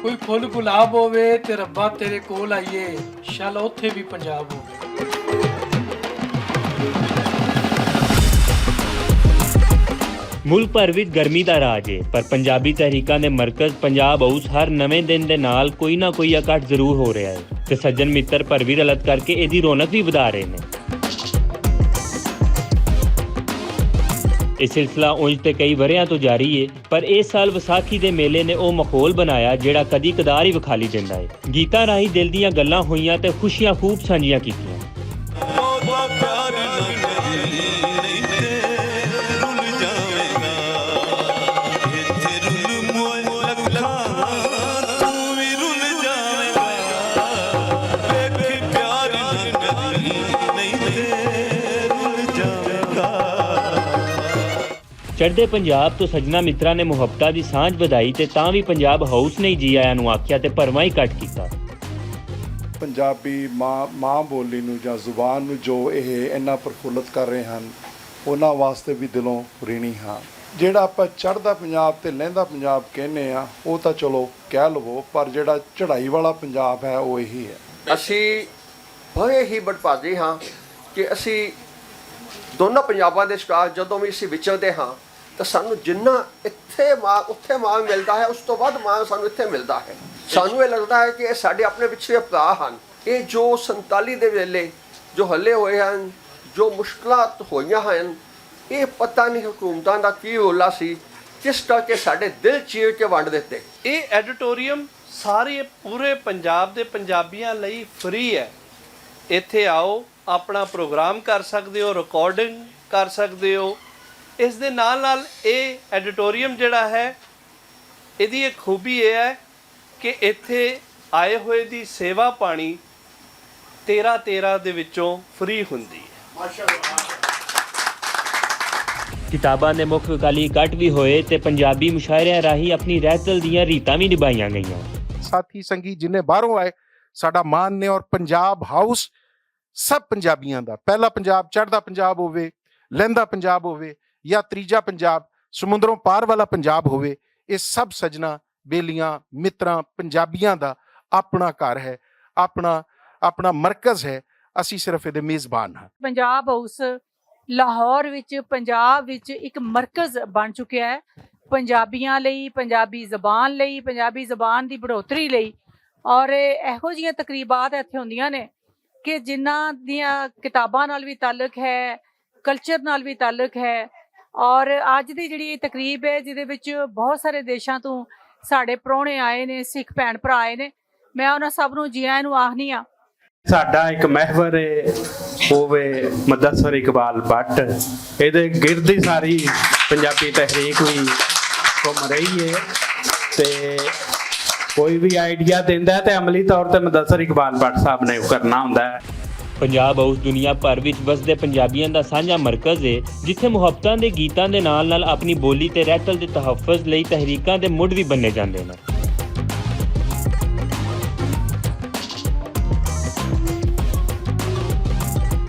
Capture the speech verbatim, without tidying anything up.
کوئی پھل گلاب ہووے تے ربا تیرے کول آئیے، شل اوتھے وی پنجاب ہووے۔ ملک بھر وچ گرمی دا راج ہے، پر پنجابی تحریکاں دے مرکز پنجاب ہاؤس ہر نویں دن دے نال کوئی نہ کوئی اکٹھ ضرور ہو رہا ہے، تے سجن متر بھر وی رلت کر کے ایہدی رونق وی ودھا رہے نے۔ یہ سلسلہ اونج تے کئی وریاں تو جاری ہے، پر اس سال وساکھی دے میلے نے او ماحول بنایا جیڑا کدی کدار ہی وکھالی دیندا ہے۔ گیتاں راہیں دل دیاں گلاں ہوئیاں تے خوشیاں خوب سانجیاں کیتیاں۔ چڑھدے پنجاب تو سجنا مترا نے محبتہ دی سانجھ بدھائی تے تاں وی پنجاب ہاؤس نے ہی جی آیا نوں آکھیا تے پرواں ہی کٹ کیتا۔ پنجابی ماں بولی نوں جاں زبان نوں جو ایہہ انہاں پرفولت کر رہے ہن، انہاں واسطے وی دلوں رینی ہاں۔ جیہڑا اپاں چڑھدا پنجاب تے لہندا پنجاب کہنے آں او تاں چلو کہہ لوو، پر جیہڑا چڑھائی والا پنجاب ہے او ایہی ہے۔ اسی بڑے ہی بڑپاجے ہاں کہ اسی دونوں پنجاباں دے شکار جدوں وی اسی وچردے ہاں، تاں سانوں جنہاں اتھے ماں اتھے ماں ملدا ہے اس توں ودھ ماں سانوں اتھے ملدا ہے۔ سانوں ایہہ لگدا ہے کہ ایہہ ساڈے اپنے پچھلے پرا ہن۔ ایہہ جو سنتالی دے ویلے جو ہلے ہوئے ہن، جو مشکلات ہوئیاں ہن، ایہہ پتہ نہیں حکومتاں دا کی ہولا سی، جس کر کے ساڈے دل چیر کے ونڈ دتے۔ ایہہ ایڈیٹوریم سارے پورے پنجاب دے پنجابیاں لئی فری ہے۔ ایتھے آؤ، اپنا پروگرام کر سکدے ہو، ریکارڈنگ کر سکدے ہو۔ اس دے نال نال ایہہ ایڈیٹوریم جیہڑا ہے، ایہدی ایک خوبی ایہہ ہے کہ ایتھے آئے ہوئے دی سیوا پانی تیرہ تیرہ دے وچوں فری ہوندی ہے۔ کتاباں دے مکھ وکالی اکٹ وی ہوئے تے پنجابی مشاعرے راہیں اپنی رہتل دیاں ریتاں وی نبھائیاں گئیاں۔ ساتھی سنگی جنہیں باہروں آئے، ساڈا مان نے اور پنجاب ہاؤس سب پنجابیاں دا، پہلا پنجاب چڑھدا پنجاب ہووے، لہندا پنجاب ہووے، یا تریجا پنجاب سمندروں پار والا پنجاب ہووے، اے سب سجنا، بیلیاں، متراں پنجابیاں دا اپنا گھر ہے، اپنا اپنا مرکز ہے۔ اسی صرف ایہدے میزبان ہاں۔ پنجاب ہاؤس لاہور وچ پنجاب وچ اک مرکز بن چکیا ہے، پنجابیاں لئی، پنجابی زبان لئی، پنجابی زبان دی بڑھوتری لئی۔ اور ایہو جیاں تقریبات ایتھے ہوندیاں نے کہ جنہاں دیاں کتاباں نال وی تعلق ہے، کلچر نال وی تعلق ہے۔ اور اج دی جڑی تقریب ہے جس دے وچ بہت سارے دیشاں توں ساڈے پرونے آئے نے، سکھ بھین بھرا آئے نے، میں انہاں سب نوں جیاں نوں آخنی آں۔ ساڈا اک محور ہے، او وے مدثر اقبال بٹ۔ ایہدے گردی ساری پنجابی تحریک وی گھوم رہی ہے، تے کوئی وی آئیڈیا دیندا ہے تے عملی طور تے مدثر اقبال بٹ صاحب نے کرنا ہوندا ہے۔ پنجاب ہاؤس دنیا بھر وچ وسدے پنجابیاں دا سانجھا مرکز ہے، جتھے محبتاں دے گیتاں دے نال نال اپنی بولی تے رہتل دے تحفظ لئی تحریکاں دے مڈ وی بننے جاندے نیں۔